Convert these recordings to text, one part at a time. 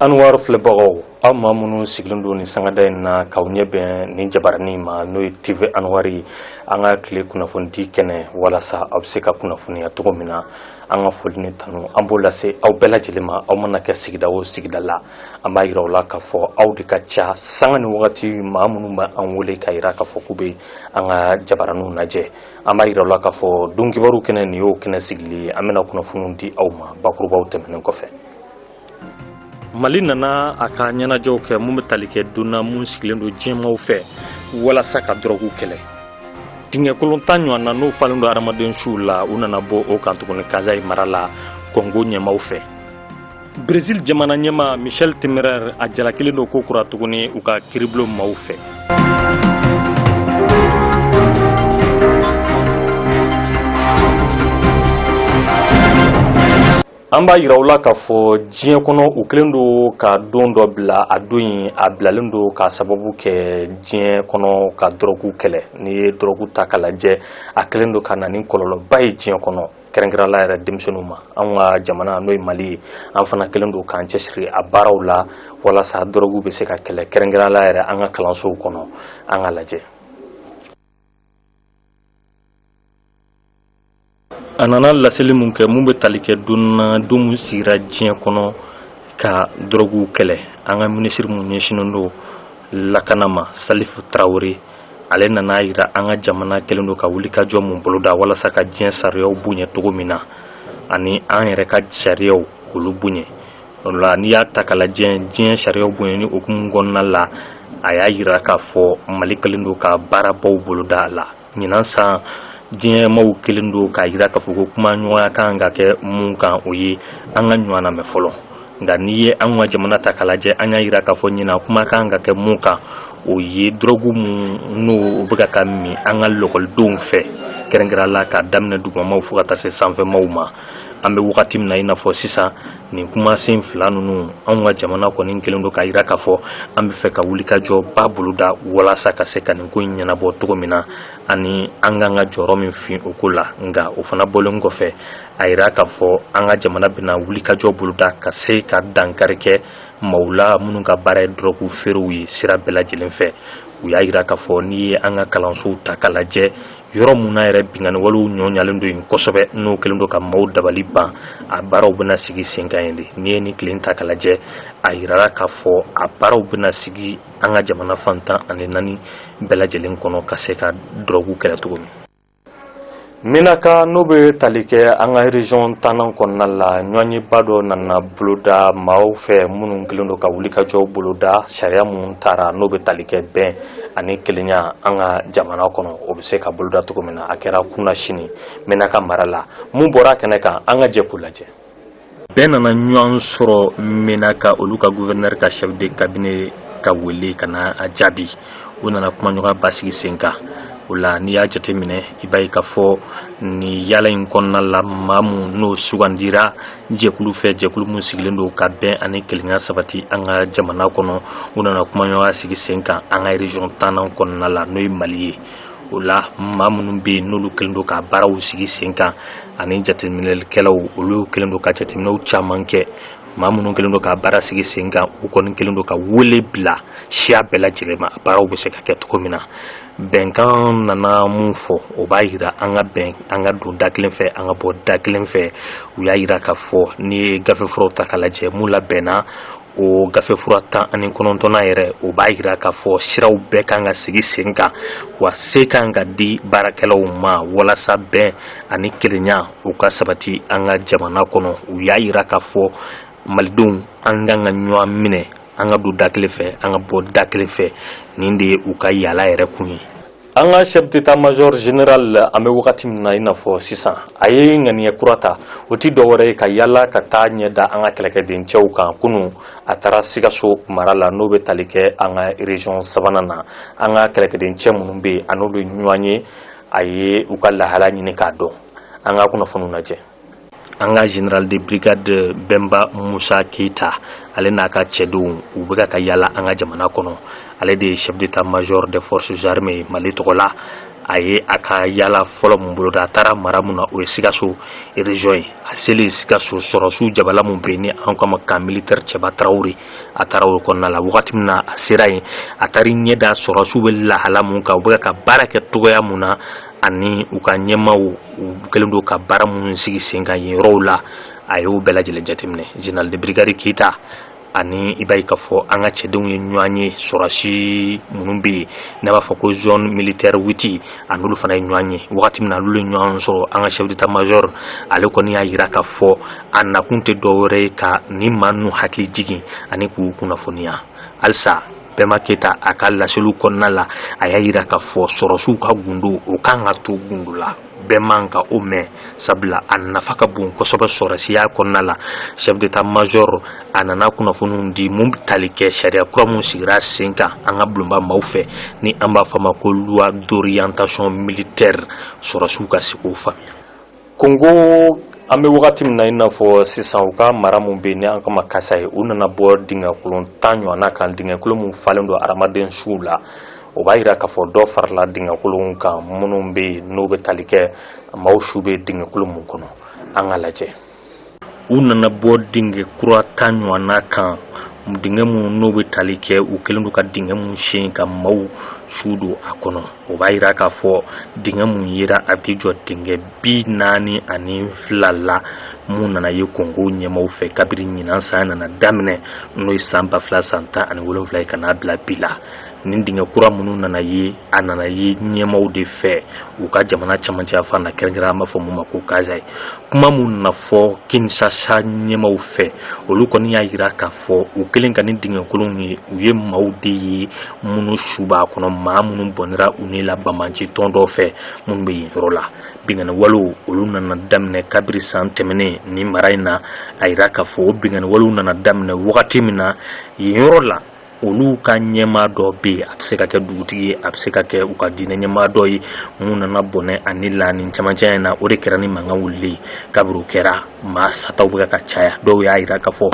Anwar filɛbagaw, aw maa minnu sigilen don nin sangada in na k'aw ɲɛ bɛn nin jabaranin ma, n'o ye TV Anwar ye, an ka tile kunnafonidi kɛnɛ, walasa aw bɛ se ka kunnafoniya cogo min na. An ka foli ni tanu an b'o lase aw bɛɛ lajɛlen ma, aw mana kɛ sigida o sigida la. An b'a yira aw la k'a fɔ aw de ka ca sanga ni wagati maa minnu bɛ an wele k'a yira k'a fɔ k'u bɛ an ka jabaraninw lajɛ. An b'a yira aw la k'a fɔ don kibaru kɛnɛ nin y'o kɛnɛ sigili ye. An bɛna kunnafoniw di aw ma bakurubaw tɛmɛnen kɔfɛ. Mali nana a ka ɲɛnajɛw kɛ mun bɛ tali kɛ don na mun sigilen don diɲɛmaw fɛ walasa ka dɔrɔgu kɛlɛ. Dingɛ kolon 10 ɲɔgɔn na n'o falen don hadamaden suw la, u nana bɔ o kan tuguni Kasayi mara la, Kɔngo ɲɛmaw fɛ. Brésil jamana ɲɛmaa Michel Temer a jalakilen don ko kura tuguni u ka kiribulon maaw fɛ. An b'a yira aw la k'a fɔ diɲɛ kɔnɔ u kɛlen don ka don dɔ bila, a don in a bilalen don k'a sababu kɛ diɲɛ kɔnɔ ka dɔrɔgu kɛlɛ. N'i ye dɔrɔgu ta k'a lajɛ, a kɛlen don ka na ni kɔlɔlɔba ye diɲɛ kɔnɔ, kɛrɛnkɛrɛnnenya la yɛrɛ denmisɛnninw ma. Anw ka jamana n'o ye Mali ye, an fana kɛlen don k'an cɛsiri a baaraw la walasa dɔrɔgu bɛ se ka kɛlɛ, kɛrɛnkɛrɛnnenya la yɛrɛ an ka kalansow kɔnɔ. An ka lajɛ. A nana laseli mun kɛ mun bɛ tali kɛ don na, don mun sigira diɲɛ kɔnɔ ka dɔrɔguw kɛlɛ, an ka minisiri mun ɲɛsinnen don lakana ma, Salifu Tarawele, ale nana yira an ka jamana kɛlen don ka wulikajɔ mun boloda walasa ka diɲɛ sariyaw bonya cogo min na, ani an yɛrɛ ka sariyaw olu bonya. O la n'i y'a ta k'a lajɛ, diɲɛ sariyaw bonyani hukumu kɔnɔna la, a y'a yira k'a fɔ Mali kɛlen don ka baarabaw boloda a la. Ɲinan san diɲɛmaw kɛlen don k'a yira k'a fɔ ko kuma ɲɔgɔnya kan ka kɛ mun kan, o ye an ka ɲɔgɔn lamɛn fɔlɔ. Nka n'i ye an ka jamana ta k'a lajɛ, an y'a yira k'a fɔ ɲinan kuma kan ka kɛ mun kan, o ye dɔrɔgu mun n'o bɛ ka min an ka lɔkɔlidenw fɛ, kɛrɛnkɛrɛnnenya la k'a daminɛ dugumamaw fo ka taa se sanfɛmaw ma. An bɛ wagati min na i n'a fɔ sisan, nin kumasen fila ninnu, anw ka jamana kɔni kɛlen don k'a yira k'a fɔ an bɛ fɛ ka wulikajɔba boloda walasa ka se ka nin ko in ɲɛnabɔ cogo min na, ani an k'an ka jɔyɔrɔ min fin o ko la. Nka o fana bɔlen kɔfɛ, a yira k'a fɔ an ka jamana bɛna wulikajɔ boloda ka se ka dankari kɛ maaw la minnu ka baara ye dɔrɔgu feerew ye sira bɛɛ lajɛlen fɛ. U y'a yira k'a fɔ n'i ye an ka kalansow ta k'a lajɛ, yɔrɔ mun na yɛrɛ binkanni walew ɲɔɲalen don yen kosɛbɛ, n'o kɛlen don ka maaw dabali ban, a baaraw bɛna sigi sen kan yen de. N'i ye nin tile ta k'a lajɛ, a yirala k'a fɔ a baaraw bɛna sigi an ka jamana fan 14 bɛɛ lajɛlen kɔnɔ ka se ka dɔrɔgu kɛlɛ cogo min. Menaka n'o bɛ tali kɛ an ka région tannan kɔnɔna la, ɲɔgɔnyeba dɔ nana boloda maaw fɛ minnu kɛlen don ka wulikajɔ boloda sariya mun taara n'o bɛ tali kɛ bɛn ani kelenya an ka jamana kɔnɔ, o bɛ se ka boloda cogo min na. A kɛra kunna sini Menaka mara la. Mun bɔra kɛnɛ kan, an ka jɛ k'o lajɛ. Bɛɛ nana ɲɔgɔn sɔrɔ Menaka, olu ka gouverneur ka chef de cabinet ka wele ka na a jaabi. U nana kumaɲɔgɔnya basigi sen kan. O la n'i y'a jateminɛ, i b'a ye k'a fɔ nin yala in kɔnɔna la, maa mun n'o sugandira jɛkulu fɛ, jɛkulu mun sigilen don ka bɛn ani kelenya sabati an ka jamana kɔnɔ, u nana kumaɲɔgɔnya sigi sen kan an ka région tannan kɔnɔna la, n'o ye Mali ye. O la maa minnu bɛ yen n'olu kɛlen don ka baaraw sigi sen kan ani jateminɛlikɛlaw, olu kɛlen don ka jateminɛw caman kɛ. Maa minnu kɛlen don ka baara sigi sen kan, u kɔni kɛlen don ka wele bila siya bɛɛ lajɛlen ma, baaraw bɛ se ka kɛ cogo min na. Bɛnkan nana mun fɔ, o b'a yira an ka bɛn, an ka don da kelen fɛ, an ka bɔ da kelen fɛ. U y'a yira k'a fɔ n'i ye gafefuraw ta k'a lajɛ, mun labɛnna o gafefura 19nan yɛrɛ, o b'a yira k'a fɔ siraw bɛɛ kan ka sigi sen kan, wa se kan ka di baarakɛlaw ma walasa bɛn ani kelenya u ka sabati an ka jamana kɔnɔ. U y'a yira k'a fɔ malidenw, an kan ka ɲɔgɔn minɛ, an ka don da kelen fɛ, an ka bɔ da kelen fɛ. Nin de ye u ka yaala yɛrɛ kun ye. An ka chef d'état-major général, an bɛ wagati min na i n'a fɔ sisan, a ye ŋaniya kura ta. O ti dɔwɛrɛ ye ka yala ka taa ɲɛ da an ka kɛlɛkɛden cɛw kan. Kunun a taara Sikaso mara la, n'o bɛ tali kɛ an ka région sabanan na. An ka kɛlɛkɛden cɛ minnu bɛ yen, a n'olu ye ɲɔgɔn ye, a ye u ka lahala ɲini k'a dɔn. An ka kunnafoniw lajɛ. An ka général de brigade Bɛnba Musa Keyita, ale n'a ka cɛdenw, u bɛ ka yala an ka jamana kɔnɔ. Ale de ye chef d'état-major des forces armées Mali tɔgɔ la. A ye a ka yala fɔlɔ mun boloda, a taara mara mun na, o ye Sikaso région ye. A selen Sikaso, sɔrɔsiw jabala mun bɛ yen ni an k'a ma camp militaire Cɛba Tarawele, a taara o kɔnɔna la. Wagati min na a sera yen, a taara i ɲɛ da sɔrɔsiw bɛ lahala mun kan, u bɛ ka baara kɛ cogoya mun na, ani u ka ɲɛmaaw u kɛlen don ka baara minnu sigi sen kan yen yɔrɔw la, a y'o bɛɛ lajɛlen jateminɛ. Général de brigade Keyita ani i b'a ye k'a fɔ an ka cɛdenw ye ɲɔgɔn ye, sɔrɔsi minnu bɛ yen n'a b'a fɔ ko zone militaire 8, a n'olu fana ye ɲɔgɔn ye. Wagati min na olu ye ɲɔgɔn sɔrɔ, an ka chef d'état major ale kɔni y'a jira k'a fɔ a nakun tɛ dɔwɛrɛ ye ka nin maa ninnu hakili jigin ani k'u kunnafoniya. Halisa Bɛnba Keyita a ka laseliw kɔnɔna la, a y'a jira k'a fɔ sɔrɔsiw ka gundo, o kan ka to gundo la, bɛɛ man ka o mɛn, sabula a nafa ka bon kosɛbɛ sɔrɔsiya kɔnɔna la. Chef d'état major a nana kunnafoniw di mun bɛ tali kɛ sariya kura mun sigira sen kan an ka bulonba maaw fɛ, ni an b'a fɔ a ma ko loi d'orientation militaire, sɔrɔsiw ka se k'o faamuya. Kongo, an bɛ wagati min na i n'a fɔ sisan, u ka mara mun bɛ yen ni an kama Kasayi, u nana bɔ dingɛkolon 10 ɲɔgɔnna kan, dingɛkolon mun falen don hadamaden suw la. O b'a yira k'a fɔ dɔ farala dingɛkolon kan minnu bɛ yen n'o bɛ tali kɛ maaw su bɛ dingɛkolon mun kɔnɔ. An ka lajɛ, u nana bɔ dingɛ kura 10 ɲɔgɔnna kan, dingɛ mun n'o bɛ tali kɛ u kɛlen don ka dingɛ mun sen ka maaw su don a kɔnɔ. O b'a yira k'a fɔ dingɛ mun yera, a bɛ jɔ dingɛ 42 la mun nana ye Kongo ɲɛmaaw fɛ kabiri ɲinan san nana daminɛ, n'o ye san 2017 ye, ka n'a bila bi la. Nin dingɛ kura minnu nana ye, a nana ye ɲɛmaaw de fɛ u ka jamana camancɛ fan na, kɛrɛnkɛrɛn an b'a fɔ mun ma ko Kasayi. Kuma mun nana fɔ Kinshasa ɲɛmaaw fɛ, olu kɔni y'a yira k'a fɔ u kɛlen ka nin dingɛkolonw ye, u ye maaw de ye minnu su b'a kɔnɔ, maa minnu bɔnɛra u ni la banbanci tɔn dɔ fɛ minnu bɛ yen yɔrɔ la. Binkanni walew olu nana daminɛ kabiri san tɛmɛnen nin mara in na. A yira k'a fɔ o binkanni walew nana daminɛ wagati min na yen yɔrɔ la, olu ka ɲɛmaa dɔ bɛ yen, a bɛ se ka kɛ dugutigi ye, a bɛ se ka kɛ u ka diinɛ ɲɛmaa dɔ ye, mun nana bɔnɛ ani la nin camancɛ in na. O de kɛra ni mankan wulilen ye. Kabiri o kɛra, maa sataw bɛ ka caya. Dɔw y'a yira k'a fɔ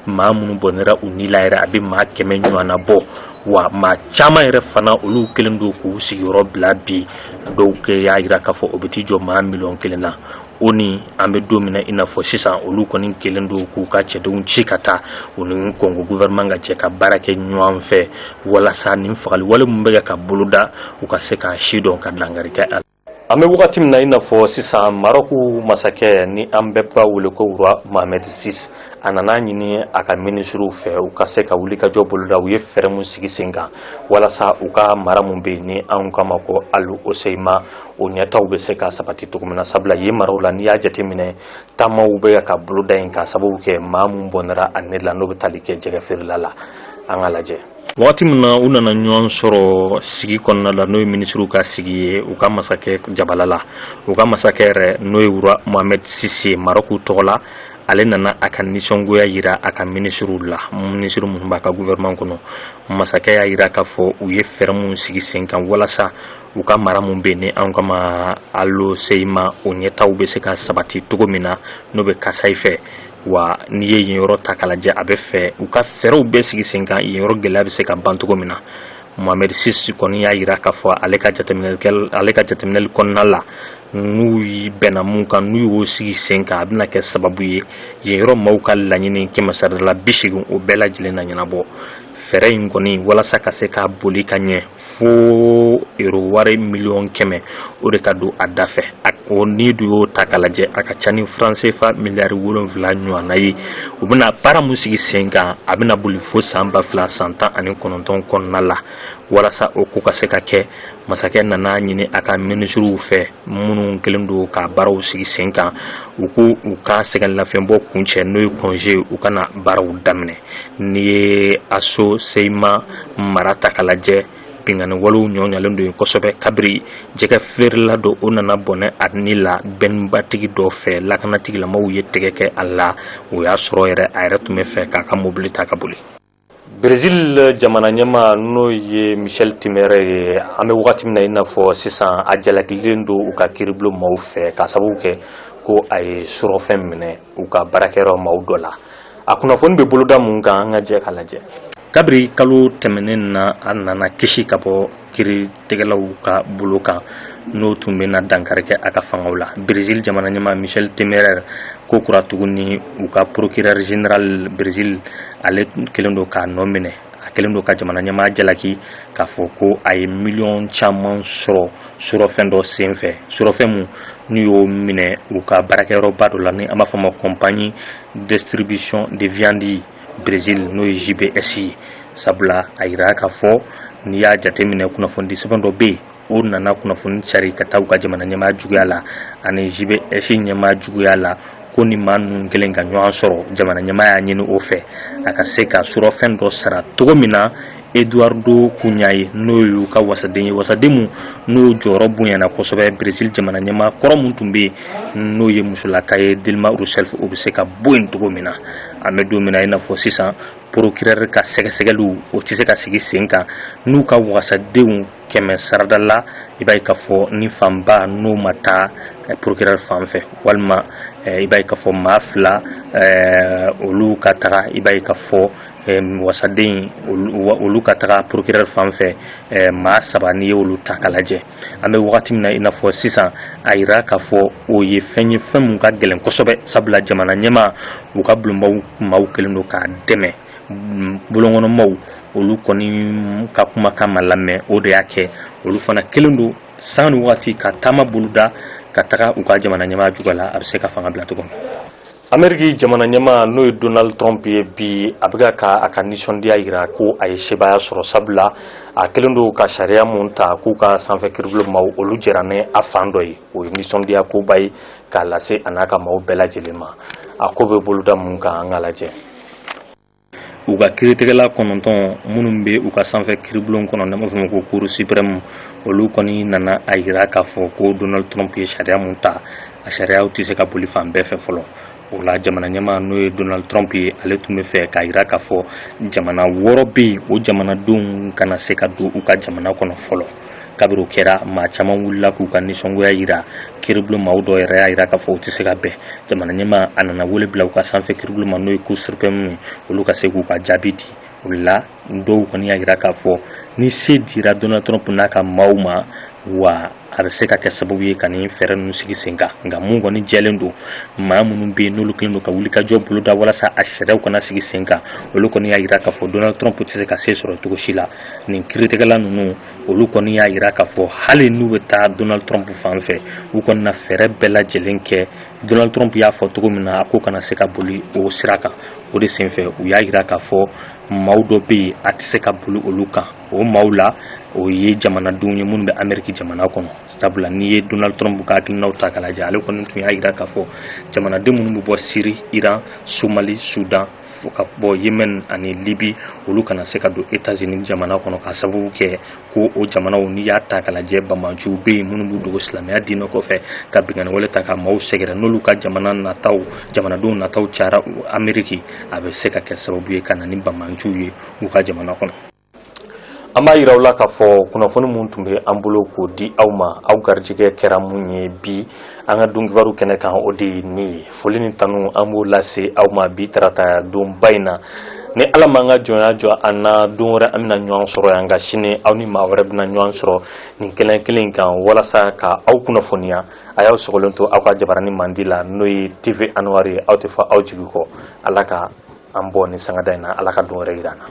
maa minnu bɔnɛra u ni la yɛrɛ, a bɛ maa 100 ɲɔgɔnna bɔ, wa maa caman yɛrɛ fana olu kɛlen don k'u sigiyɔrɔ bila bi. Dɔw kɛ y'a yira k'a fɔ o bɛ t'i jɔ maa 1 miliyɔn na. O ni an bɛ don min na i n'a fɔ sisan, olu kɔni kɛlen don k'u ka cɛdenw ci ka taa u ni Kongo gouvernement ka jɛ ka baara kɛ ɲɔgɔn fɛ, walasa nin fagali wale min bɛ ka boloda, u ka se k'a si dɔn ka dankari kɛ a la. An bɛ wagati min na i n'a fɔ sisan, Marɔku masakɛ ni an bɛɛ b'a wele ko roi Mohamed VI, a nana ɲini a ka minisiriw fɛ u ka se ka wuli ka jɔ boloda. U ye fɛɛrɛ mun sigi sen kan walasa u ka mara mun bɛ yen ni an k'a ma ko Al Hoceima, o ɲɛtaw bɛ se ka sabati cogo min na, sabula yen maraw la, n'i y'a jateminɛ, taamaw bɛ ka boloda yen k'a sababu kɛ maa mun bɔnɛra a ne la, n'o bɛ tali kɛ jɛgɛ feerela la. An ka lajɛ, wagati min na u nana ɲɔgɔn sɔrɔ sigi kɔnɔna la, n'o ye minisiriw ka sigi ye u ka masakɛ jabala la, u ka masakɛ yɛrɛ n'o ye roi Mohamed VI ye Marɔku tɔgɔ la, ale nana a ka nisɔngoya yira a ka minisiriw la, minisiri minnu b'a ka gouvernement kɔnɔ. Masakɛ y'a yira k'a fɔ u ye fɛɛrɛ mun sigi sen kan walasa u ka mara mun bɛ yen ni an kama Al Hoceima, o ɲɛtaw bɛ se ka sabati cogo min na, n'o bɛ Kasayi fɛ. Wa n'i ye yen yɔrɔ ta k'a lajɛ, a bɛ fɛ u ka fɛɛrɛw bɛɛ sigi sen kan yen yɔrɔ gɛlɛya bɛ se ka ban cogo min na. Mohamed VI kɔni y'a yira k'a fɔ ale ka jateminɛli kɔnɔna la, n'u bɛnna mun kan, n'u y'o sigi sen kan, a bɛna kɛ sababu ye yen yɔrɔ maaw ka laɲini 80%, o bɛɛ lajɛlen na ɲɛnabɔ. Fɛɛrɛ in kɔni, walasa ka se ka boli ka ɲɛ, fo euro wari 100 miliyɔn, o de ka don a da fɛ. O ni dun y'o ta k'a lajɛ, a ka ca ni franc CFA miliyari 7 ɲɔgɔnna ye. U bɛna baara mun sigi sen kan, a bɛna boli fo san 2019 kɔnɔna la. Walasa o ko ka se ka kɛ, masakɛ nana ɲini a ka minisiriw fɛ minnu kɛlen don ka baaraw sigi sen kan, u ko u ka sɛgɛn lafiɲɛbɔ kuncɛ, n'o ye congé, u ka na baaraw daminɛ. N'i ye Al Hoceima mara ta k'a lajɛ, binkanni walew ɲɔɲalen don yen kosɛbɛ kabiri jɛgɛ feerela dɔ o nana bɔnɛ a ni la bɛnbatigi dɔ fɛ. Lakanatigilamaw ye tɛgɛ kɛ a la, o y'a sɔrɔ yɛrɛ a yɛrɛ tun bɛ fɛ k'a ka mobili ta ka boli. Brésil jamana ɲɛmaa n'o ye Michel Temer ye, an bɛ wagati min na i n'a fɔ sisan, a jalakilen don u ka kiiribulon maaw fɛ k'a sababu kɛ ko a ye surɔfɛn minɛ u ka baarakɛyɔrɔ maaw dɔ la. A kunnafoni bɛ boloda mun kan, an ka jɛ k'a lajɛ. Kabiri kalo tɛmɛnen na, a nana kisi ka bɔ kiiritigɛlaw ka bolo kan. n'o tun bɛna dankari kɛ a ka fangaw la. Brésil jamana ɲɛmaa Michel Temer ko kura tuguni, u ka procureur général Brésil, ale kɛlen don k'a nɔ minɛ. A kɛlen don ka jamana ɲɛmaa jalaki k'a fɔ ko a ye miliyɔn caman sɔrɔ surɔfɛn dɔ senfɛ, surɔfɛn mun n'u y'o minɛ u ka baarakɛyɔrɔba dɔ la, ni an b'a fɔ ma Compagnie Distribution de Viande Brésil, n'o ye JBS ye. Sabula a yira k'a fɔ n'i y'a jateminɛ, kunnafonidi sɛbɛn dɔ bɛ yen, o nana kunnafoni cari ka taa u ka jamana ɲɛmaa juguya la ani JBS ɲɛmaa juguya la, ko ni maa ninnu kɛlen ka ɲɔgɔn sɔrɔ, jamana ɲɛmaa y'a ɲini o fɛ a ka se ka surɔfɛn dɔ sara cogo min na Eduardo Cunha ye, n'o y'u ka wasaden ye, wasaden mun n'o jɔyɔrɔ bonyana kosɛbɛ Brésil jamana ɲɛmaa kɔrɔ mun tun bɛ yen, n'o ye musolaka ye Dilma Rousseff, o bɛ se ka bɔ yen cogo min na. An bɛ don min na i n'a fɔ sisan, procureur ka sɛgɛsɛgɛliw o tɛ se ka sigi sen kan n'u ka wasadenw 100 sarada la. I b'a ye k'a fɔ ni fanba n'o ma taa procureur fan fɛ, walima i b'a ye k'a fɔ maa fila olu ka taga, i b'a ye k'a fɔ wasaden olu ka taga procureur fan fɛ, maa saba n'i ye olu ta k'a lajɛ, an bɛ wagati min na i n'a fɔ sisan, a yira k'a fɔ o ye fɛn ye, fɛn mun ka gɛlɛn kosɛbɛ, sabula jamana ɲɛmaa u ka bulonbaw maaw kɛlen don k'a dɛmɛ, bulonkɔnɔmaw olu kɔni ka kumakan ma lamɛn. O de y'a kɛ olu fana kɛlen don sanga ni wagati ka taama boloda ka taga u ka jamana ɲɛmaa juguya la, a bɛ se ka fanga bila cogo min. Ameriki jamana ɲɛmaa, n'o ye Donald Trump ye, bi a bɛ ka a ka nisɔndiya yira ko a ye sebaaya sɔrɔ, sabula a kɛlen don ka sariya mun ta k'u ka sanfɛ kiribulon maaw olu jɛra ni a fan dɔ ye. O ye nisɔndiya koba ye k'a lase a n'a ka maaw bɛɛ lajɛlen ma. A ko bɛ boloda mun kan, an ka lajɛ. U ka kiiritigɛla 9 minnu bɛ u ka sanfɛ kiribulon kɔnɔ, n'an b'a fɔ ma ko Cour suprême, olu kɔni nana a yira k'a fɔ ko Donald Trump ye sariya mun ta, a sariyaw tɛ se ka boli fan bɛɛ fɛ fɔlɔ. O la, jamana ɲɛmaa, n'o ye Donald Trump ye, ale tun bɛ fɛ k'a yira k'a fɔ jamana 6 bɛ yen, o jamanadenw kana se ka don u ka jamana kɔnɔ fɔlɔ. Kabiri o kɛra, maa caman wulila k'u ka nisɔngoya yira. Kiribulon maaw dɔw yɛrɛ y'a yira k'a fɔ u tɛ se ka bɛn. Jamana ɲɛmaa a nana wele bila u ka sanfɛ kiribulon ma, n'o ye Cour suprême ye, olu ka se k'u ka jaabi di. O la, dɔw kɔni y'a yira k'a fɔ ni se dira Donald Trump n'a ka maaw ma, wa a bɛ se ka kɛ sababu ye ka nin fɛɛrɛ ninnu sigi sen kan. Nka mun kɔni jɛlen don, maa minnu bɛ yen n'olu kɛlen don ka wuli ka jɔ boloda walasa a sariyaw kana sigi sen kan, olu kɔni y'a yira k'a fɔ Donald Trump tɛ se ka se sɔrɔ cogo si la. Nin kiiritigɛla ninnu, olu kɔni y'a yira k'a fɔ hali n'u bɛ taa Donald Trump fan fɛ, u kɔni na fɛɛrɛ bɛɛ lajɛlen kɛ Donald Trump y'a fɔ cogo min na, a ko kana se ka boli o sira kan. O de senfɛ, u y'a yira k'a fɔ maaw dɔ bɛ yen, a tɛ se ka boli olu kan. O maaw la, o ye jamanadenw ye minnu bɛ Ameriki jamana kɔnɔ, sabula n'i ye Donald Trump ka hakilinaw ta k'a lajɛ, ale kɔni tun y'a yira k'a fɔ jamanaden minnu bɛ bɔ Siri, Iran, Somali, Sudan, ka bɔ Yemen ani Libi, olu kana se ka don États-Unis jamana kɔnɔ, k'a sababu kɛ ko o jamanaw, n'i y'a ta k'a lajɛ, banbaanciw bɛ yen minnu b'u dogo silamɛya diinɛ kɔfɛ ka binkanni wale ta ka maaw sɛgɛrɛ. N'olu ka jamana nataw, jamanadenw nataw cayara Ameriki, a bɛ se ka kɛ sababu ye ka na ni banbaanciw ye u ka jamana kɔnɔ. An b'a yira aw la k'a fɔ kunnafoni mun tun bɛ an bolo k'o di aw ma, aw garijɛgɛ kɛra mun ye bi an ka donkibaru kɛnɛ kan, o de ye nin ye. Foli ni tanu, an b'o lase aw ma bi tarata donba in na. Ni Ala m'an ka jɔnya jɔ an na, don wɛrɛ an bɛna ɲɔgɔn sɔrɔ yan. Nka sini, aw ni maa wɛrɛ bɛna ɲɔgɔn sɔrɔ nin kɛnɛ kelen kan walasa ka aw kunnafoniya. A y'aw sɔgɔlen to aw ka jabarani mandi la, n'o ye TV Anwar ye. Aw tɛ fɔ aw jigi kɔ. Ala ka an bɔ nin sangada in na, Ala ka don wɛrɛ yira an na.